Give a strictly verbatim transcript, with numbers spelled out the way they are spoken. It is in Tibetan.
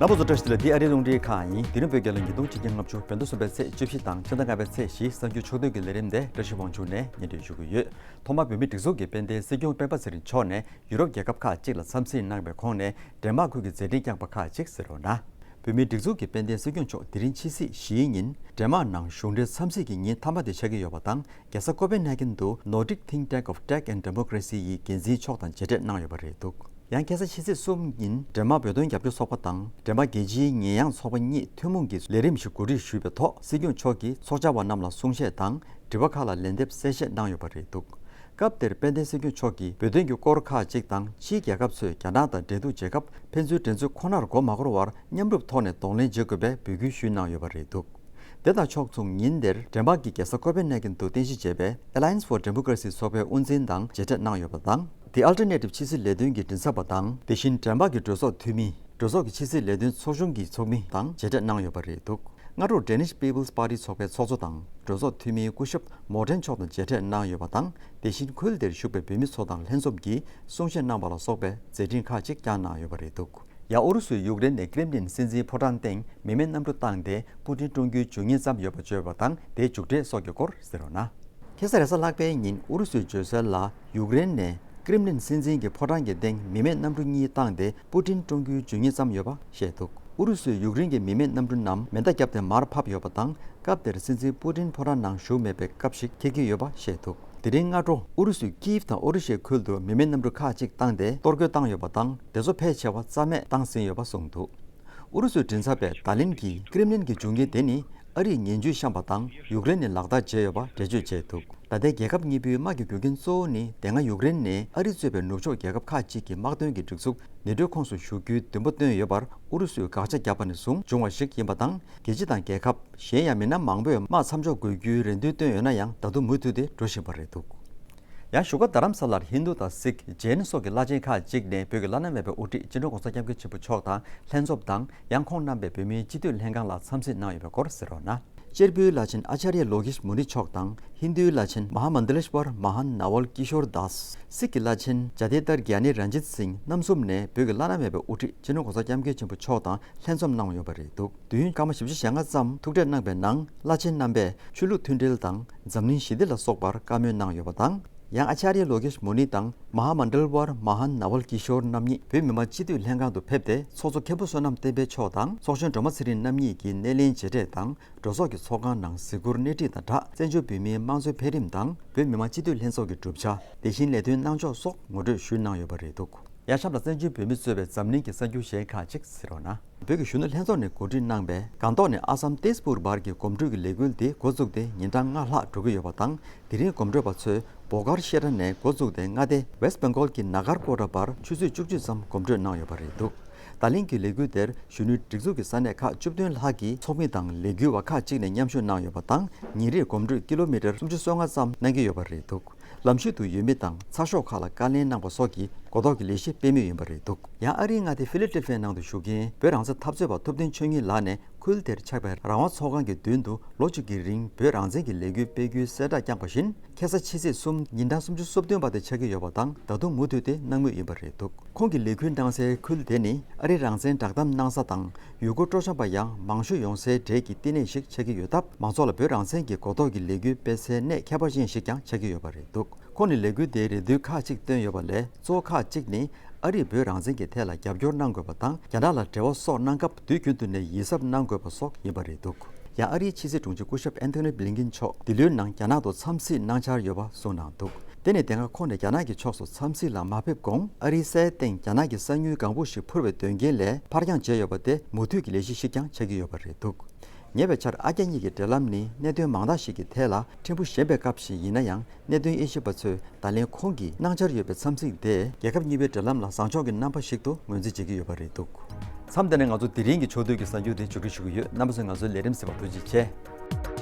རྣམ་པ་ཚོ་བཀྲ་ཤིས་བདེ་ལེགས། འདི་ཨ་རིའི་རླུང་འཕྲིན་ཁང་ཡིན། དེ་རིང་བོད་རྒྱལ་ལོ་ཉིས་སྟོང་ཆིག་བརྒྱ་ལྔ་བཅུ་བོད་ཟླ་གསུམ་པའི་ཚེས་བཅུ་བཞི་དང་ཕྱི་ཟླ་ལྔ་པའི་ཚེས་བཞི་གསར་འགྱུར་ཕྱོགས་བསྡུས་ཀྱི་ལས་རིམ་དེ་བཀྲ་ཤིས་དབང་ཕྱུག་ནས་སྙན་སྒྲོན་ཞུ་གི་ཡོད། ཐོག་མར་བོད་མིའི་སྒྲིག་འཛུགས་ཀྱི་དཔལ་ལྡན་སྲིད་སྐྱོང་སྤེན་པ་ཚེ་རིང་མཆོག་ནས་ཡུ་རོབ་རྒྱལ་ཁབ་ཁག་ཅིག་ལ་འཚམས་གཟིགས་གནང་བའི་ཁོངས་ནས་ཌེན་མཱག་ཁུལ་གྱི་མཛད་འཕྲིན་བསྐྱངས་པ་ཁག་ཅིག་གཟིགས་རོགས་གནང་། བོད་མིའི་སྒྲིག་འཛུགས་ཀྱི་དཔལ་ལྡན་སྲིད་སྐྱོང་མཆོག་དེ་རིང་ཕྱི་ཚེས་བཞིའི་ཉིན་ཌེན་མཱག་ནང་གཞུང་འབྲེལ་འཚམས་གཟིགས་ཀྱི་ཉིན་མཐའ་མ་དེ་ཆགས་ཀྱི་ཡོད་པ་དང་། རྒྱལ་ས་ཀོ་པན་ཧེ་གན་དུ་Nordic Think Tank of Tech and Democracy ཡི་འགན་འཛིན་མཆོག་དང་མཇལ་འཕྲད་གནང་ཡོད་པ་རེད་འདུག་ཡང་ཁ་སང་ཕྱི་ཚེས་གསུམ་ཉིན་ཌེན་མཱག་བོད་དོན་རྒྱབ་སྐྱོར་ཚོགས་པ་དང་ཌེན་མཱག་རྒྱལ་སྤྱིའི་ཉེས་ཡངས་ཚོགས་པ་གཉིས་ཐུན་མོང་གི་ལས་རིམ་ཞིག་གོ་སྒྲིག་ཞུས་པའི་ཐོག་སྲིད་སྐྱོང་མཆོག་གིས་ཚོགས་བཅར་བ་རྣམས་ལ་གསུང་བཤད་དང་དྲི་བ་ཁག་ལ་ལན་འདེབས་གསལ་བཤད་གནང་ཡོད་པ་རེད་འདུག་སྐབས་དེར་དཔལ་ལྡན་སྲིད་སྐྱོང་མཆོག་གིས་བོད་དོན་གྱི་སྐོར་ཁག་ཅིག་དང་ཕྱིའི་རྒྱལ་ཁབ་ཚོས་རྒྱ་ནག་དང་འབྲེལ་གཏུག་བྱེད་སྐབས་ཕན་ཚུན་འགྲན་རྩོད་ཁོ་ནར་མགོ་མ་འཁོར་བར་མཉམ་རུབ་ཐོག་ནས་གདོང་ལེན་བྱེད་དགོས་པའི་འབོད་སྐུལ་ཞུས་གནང་ཡོད་པ་རེད་འདུག་དེ་དང་ཕྱོགས་མཚུངས་ཉིན་དེར་ཌེན་མཱག་གི་རྒྱལ་ས་ཀོ་པན་ཧེ་གན་དུ་རྟེན་གཞི་བྱས་པའི་Alliance for Democracy ཚོགས་པའི་དབུ་འཛིན་དང་མཇལ་འཕྲད་གནང་ཡོད་པ་དང་། The Alternative ཕྱི་སྲིད་ལས་དོན་གྱི་མགྲིན་ཚབ་པ་དང་། དེ་བཞིན་ཌེན་མཱག་གི་གྲོས་ཚོགས་འཐུས་མི། གྲོས་ཚོགས་ཀྱི་ཕྱི་སྲིད་ལས་དོན་ཚོགས་ཆུང་གི་ཚོགས་མི་དང་མཇལ་འཕྲད་གནང་ཡོད་པ་རེད་འདུག་སྔ་དྲོར་Danish People's Party ཚོགས་པའི་ཚོགས་གཙོ་དང་གྲོས་ཚོགས་འཐུས་མི་སྐུ་ཞབས་མོར་ཊན་མཆོག་དང་མཇལ་འཕྲད་གནང་ཡོད་པ་དང་། དེ་བཞིན་ཁུལ་དེར་བཞུགས་པའི་བོད་མི་ཚོ་དང་ལྷན་འཛོམས་ཀྱིས་གསུང་བཤད་གནང་བ་ལ་སོགས་པའི་མཛད་འཕྲིན་ཁག་ཅིག་བསྐྱངས་གནང་ཡོད་པ་རེད་འདུག་ཡང་ཨུ་རུ་སུས་ཡུཀ་རེན་ནས་ཀྲེམ་ལིན་སྲིད་འཛིན་ཕོ་བྲང་སྟེང་མི་མེད་གནམ་གྲུ་བཏང་སྟེ་པུ་ཏིན་བཀྲོངས་རྒྱུའི་བརྗོད་ཉེས་ཙམ་ཡོད་པ་བརྗོད་པ་དང་། དེའི་མཇུག་འབྲས་སོགས་ཀྱི་སྐོར་གཟིགས་རོགས་གནང་། ཁ་སང་རེས་གཟའ་ལྷག་པའི་ཉིན་ཨུ་རུ་སུའི་བརྗོད་གསལ་ལ་ཡུཀ་རེན་ནས་ཀྲེམ་ལིན་སྲིད་འཛིན་གྱི་ཕོ་བྲང་གི་སྟེང་མི་མེད་གནམ་གྲུ་གཉིས་བཏང་སྟེ་པུ་ཏིན་བཀྲོངས་རྒྱུའི་བརྗོད་ཉེས་ཙམ་ཡོད་པ་བཤད་འདུག་ཨུ་རུ་སུས་ཡུཀ་རེན་གྱི་མི་མེད་གནམ་གྲུ་རྣམས་མེ་མདའ་བརྒྱབ་སྟེ་མར་ཕབ་ཡོད་པ་དང་། སྐབས་དེར་སྲིད་འཛིན་པུ་ཏིན་ཕོ་བྲང་ནང་བཞུགས་མེད་པའི་སྐབས་ཤིག་འཁེལ་གྱི་ཡོད་པ་བཤད་འདུག་དེ་རིང་སྔ་དྲོ་ཨུ་རུ་སུའི་ཀིབ་དང་ཨོ་རི་ཤའི་ཁུལ་དུ་མི་མེད་གནམ་གྲུ་ཁག་ཅིག་བཏང་སྟེ་གཏོར་རྒོལ་བཏང་ཡོད་པ་དང་། དེ་ཚོ་ཕལ་ཆེ་བ་རྩ་མེད་བཏང་ཟིན་ཡོད་པ་གསུངས་འདུག་ཨུ་རུ་སུའི་མགྲིན་ཚབ་པས་ད་ལན་གྱི་ཀྲེམ་ལིན་གྱི་འབྱུང་རྐྱེན་དེ་ནི་ཨ་རིས་ངན་ཇུས་བཤམས་པ་དང་ཡུཀ་རེན་ནས་ལག་བསྟར་བྱས་ཡོད་པ་འགྲེལ་བརྗོད་བྱས་འདུག་ད་ལྟའི་རྒྱལ་ཁབ་གཉིས་པོའི་དམག་གི་རྒྱུ་རྐྱེན་གཙོ་བོ་ནི་དེ་སྔ་ཡུཀ་རེན་ནས་ཨ་རི་གཙོས་པའི་ནུབ་ཕྱོགས་རྒྱལ་ཁབ་ཁག་ཅིག་གི་དམག་དོན་གྱི་སྒྲིག་འཛུགས་ནེ་ཊོའི་ཁོངས་སུ་ཞུགས་རྒྱུའི་འདུན་པ་བཏོན་ཡོད་པར་ཨུ་རུ་སུས་དགག་བྱ་བརྒྱབ་པ་ནས་བཟུང་བྱུང་བ་ཞིག་ཡིན་པ་དང་། རྒྱལ་སྤྱི་དང་རྒྱལ་ཁབ། གཞན་ཡང་མི་སྣ་མང་པོས་དམག་མཚམས་འཇོག་དགོས་རྒྱུའི་རེ་འདུན་བཏོན་ཡོད་ན་ཡང་། ད་དུང་མུ་མཐུད་དེ་འགྲོ་བཞིན་པ་རེད་འདུག་ཡང་བཞུགས་སྒར་རྡ་རམ་ས་ལར་ཧིན་རྡུ་དང་སིག་ཇེན་སོགས་ཀྱི་བླ་ཆེན་ཁག་ཅིག་ནས་བོད་ཀྱི་བླ་ན་མེད་པའི་དབུ་ཁྲིད་སྤྱི་ནོར་༸གོང་ས་༸སྐྱབས་མགོན་ཆེན་པོ་མཆོག་དང་ལྷན་འཛོམས་དང་། ཡང་ཁོང་རྣམ་པས་བོད་མིའི་སྤྱི་འཐུས་ལྷན་ཁང་ལ་འཚམས་གཟིགས་གནང་ཡོད་པའི་སྐོར་གཟིགས་རོགས་གནང་། གཅེར་བུའི་བླ་ཆེན་ཨ་ཅཱརྱ་ལོ་ཀེཤ་མུ་ནི་མཆོག་དང་། ཧིན་རྡུའི་བླ་ཆེན་མ་ཧཱ་མན་དལེཤ་ཝར་མ་ཧཱན་ནཱ་ཝལ་ཀི་ཤོར་དཱས། སིག་གི་བླ་ཆེན་ཇཱ་ཏི་ཏར་གྱ་ནི་རན་ཇིད་སིང་རྣམ་གསུམ་ནས་བོད་ཀྱི་བླ་ན་མེད་པའི་དབུ་ཁྲིད་སྤྱི་ནོར་༸གོང་ས་༸སྐྱབས་མགོན་ཆེན་པོ་མཆོག་དང་ལྷན་འཛོམས་གནང་ཡོད་པ་རེད་འདུག་དུས་ཡུན་སྐར་མ་བཞི་བཅུ་ཞེ་ལྔ་ཙམ་ཐུག་འཕྲད་གནང་པའི་ནང་། བླ་ཆེན་རྣམ་པས་ཆོས་ལུགས་མཐུན་སྒྲིལ་དང་འཛམ་གླིང་ཞི་བདེ་ལ་སོགས་པར་བཀའ་མོལ་གནང་ཡོད་པ་དང་། ཡང་ཨ་ཅཱརྱ་ལོ་ཀེཤ་མུ་ནི་དང་མ་ཧཱ་མན་དལ་ཝར་མ་ཧཱན་ནཱ་ཝལ་ཀི་ཤོར་རྣམ་གཉིས་བོད་མི་མང་སྤྱི་འཐུས་ལྷན་ཁང་དུ་ཕེབས་ཏེ། ཚོགས་གཙོ་མཁན་པོ་བསོད་ནམས་བསྟན་འཕེལ་མཆོག་དང་ཚོགས་གཞོན་སྒྲོལ་མ་ཚེ་རིང་རྣམ་གཉིས་ཀྱིས་སྣེ་ལེན་མཇལ་འཕྲད་དང་། གྲོས་ཚོགས་ཀྱི་ཚོགས་ཁང་ནང་གཟིགས་སྐོར་སྣེ་ཁྲིད་དང་སྦྲགས། བཙན་བྱོལ་བོད་མིའི་དམངས་གཙོའི་འཕེལ་རིམ་དང་། བོད་མི་མང་སྤྱི་འཐུས་ལྷན་ཚོགས་ཀྱི་གྲུབ་ཆ། དེ་བཞིན་ལས་དོན་གནང་ཕྱོགས་སོགས་ངོ་སྤྲོད་ཞུས་གནང་ཡོད་པ་རེད་འདུག་ཡང་གཤམ་ལ་བཙན་བྱོལ་བོད་མི་གཙོས་པའི་འཛམ་གླིང་གི་གསར་འགྱུར་གཞན་ཁག་ཅིག་གཟིགས་རོགས་གནང་། བོད་ཀྱི་གཞོན་ནུ་ལྷན་ཚོགས་ནས་གོ་སྒྲིག་གནང་པའི་སྒང་ཏོག་ནས་ཨ་སམ་ཏེས་པུར་བར་གྱི་གོམ་བགྲོད་ཀྱི་ལས་འགུལ་འདི་འགོ་བཙུགས་ཏེ་ཉིན་གྲངས་ལྔ་ལྷག་འགྲོ་གི་ཡོད་པ་དང་། དེ་རིང་གོམ་བགྲོད་པ་ཚོས་བོ་གར་ཤེ་ར་ནས་འགོ་བཙུགས་ཏེ་མངའ་སྡེ་ཝེསྟ་བེང་གོལ་གྱི་ན་གར་ཀོ་ཊ་བར་ཆུ་ཚོད་བཅུ་གཅིག་ཙམ་གོམ་བགྲོད་གནང་ཡོད་པ་རེད་འདུག་ད་ལན་གྱི་ལས་འགུལ་དེར་གཞོན་ནུའི་སྒྲིག་འཛུགས་ཀྱི་ས་གནས་ཁག་བཅུ་བདུན་ལྷག་གི་ཚོགས་མི་དང་ལས་འགུལ་བ་ཁག་ཅིག་ནས་མཉམ་ཞུགས་གནང་ཡོད་པ་དང་། ཉིན་རེར་གོམ་བགྲོད་ཀི་ལོ་མི་ཊར་སུམ་ཅུ་སོ་ལྔ་ཙམ་གནང་གི་ཡོད་པ་རེད་འདུག་ལམ་ཞིག་ཏུ་ཡོད་མི་དང་ཚ་ཤོག་ཁག་ལ་བཀའ་ལན་གནང་པ་སོགས་ཀྱི་གོ་རྟོགས་ཀྱི་ལས་གཞི་སྤེལ་མུས་ཡིན་པ་རེད་འདུག་ཡང་ཨ་རིའི་མངའ་སྡེ་ཕི་ལེ་ཏེལ་ཕི་ཡ་ནང་དུ་བཞུགས་མཁན་བོད་རང་བཙན་འཐབ་རྩོད་པ་ཐུབ་བསྟན་ཆོས་ཉིད་ལགས་ནས་ཁུལ་དེར་ཆགས་པའི་རང་དབང་ཚོགས་ཁང་གི་མདུན་དུ་ལོ་གཅིག་གི་རིང་བོད་རང་བཙན་གྱི་ལས་འགུལ་སྤེལ་རྒྱུའི་གསལ་བསྒྲགས་བསྐྱངས་པ་བཞིན། ཁ་སང་ཕྱི་ཚེས་གསུམ་ཉིན་གྲངས་སུམ་ཅུ་སོ་བདུན་པ་དེ་ཆགས་ཀྱི་ཡོད་པ་དང་། ད་དུང་མུ་མཐུད་དེ་གནང་མུས་ཡིན་པ་རེད་འདུག་ཁོང་གི་ལས་འགུལ་གནང་སའི་ཁུལ་དེ་ནི་ཨ་རིའི་རང་བཙན་བསྒྲགས་གཏམ་གནང་ས་དང་། ཡུལ་སྐོར་སྤྲོ་འཆམ་པ་ཡང་མང་ཤོས་ཡོང་སའི་གྲས་ཀྱི་བསྟི་གནས་ཤིག་ཆགས་ཀྱི་ཡོད་སྟབས། མང་ཚོགས་ལ་བོད་རང་བཙན་གྱི་གོ་རྟོགས་ཀྱི་ལས་འགུལ་སྤེལ་སའི་གནས་ཁྱད་པར་ཅན་ཞིག་ཀྱང་ཆགས་ཀྱི་ཡོད་པ་རེད་འདུག་ཁོང་ནས་ལས་འགུལ་དེའི་རེ་འདུན་ཁག་ཅིག་བཏོན་ཡོད་པ་ལས། གཙོ་བོ་ཁག་ཅིག་ནི་ཨ་རིས་བོད་རང་བཙན་གྱི་ཐད་ལ་རྒྱབ་སྐྱོར་གནང་དགོས་པ་དང་། རྒྱ་ནག་ལ་འབྲེལ་བ་སོགས་གནང་སྐབས་དུས་རྒྱུན་དུ་ནས་ཡིད་གཟབ་གནང་དགོས་པ་སོགས་ཡིན་པ་རེད་འདུག་ཡང་ཨ་རིའི་ཕྱི་སྲིད་དྲུང་ཆེ་སྐུ་ཞབས་ཨན་ཐོ་ནི་བྷི་ལིན་ཀིན་མཆོག་འདི་ལོའི་ནང་རྒྱ་ནག་ཏུ་འཚམས་གཟིགས་གནང་འཆར་ཡོད་པ་གསུངས་གནང་འདུག་དེ་ནས་དེ་སྔ་ཁོང་ནས་རྒྱ་ནག་གི་ཕྱོགས་སུ་འཚམས་གཟིགས་ལ་མ་ཕེབས་གོང་། ཨ་རིའི་སའི་སྟེང་རྒྱ་ནག་གི་གསང་དངུལ་གང་པོ་ཞིག་འཕུར་བའི་དོན་རྐྱེན་ལས་ཕར་འགྱངས་བྱས་ཡོད་པ་དེ་མུ་མཐུད་ཀྱི་ལས་གཞི་ཞིག་ཀྱང་ཆགས་ཀྱི་ཡོད་པ་རེད་འདུག་ཉེ་བའི་ཆར་ཨ་རྒྱ་གཉིས་ཀྱི་འབྲེལ་ལམ་ནི་གནད་དོན་མང་དག་ཞིག་གི་ཐད་ལ་ཕྲན་བུ་ཞན་པའི་སྐབས་ཤིག་ཡིན་ན་ཡང་། གནད་དོན་དབྱེ་ཞིབ་པ་ཚོས་ད་ལན་ཁོང་གིས་གནང་འཆར་ཡོད་པའི་འཚམས་གཟིགས་དེ་རྒྱལ་ཁབ་གཉིས་པོའི་འབྲེལ་ལམ་ལ་བཟང་ཕྱོགས་ཀྱི་རྣམ་པ་ཞིག་ཏུ་ངོས་འཛིན་བྱེད་ཀྱི་ཡོད་པ་རེད་འདུག་མཚམས་འདི་ནས་ང་ཚོ་དེ་རིང་གི་ཕྱོགས་བསྡུས་ཀྱི་གསར་འགྱུར་དེ་མཇུག་སྒྲིལ་ཞུ་གི་ཡོད། རྣམ་པ་ཚོས་ང་ཚོའི་ལས་རིམ་གཟིགས་པར་ཐུགས་རྗེ་ཆེ།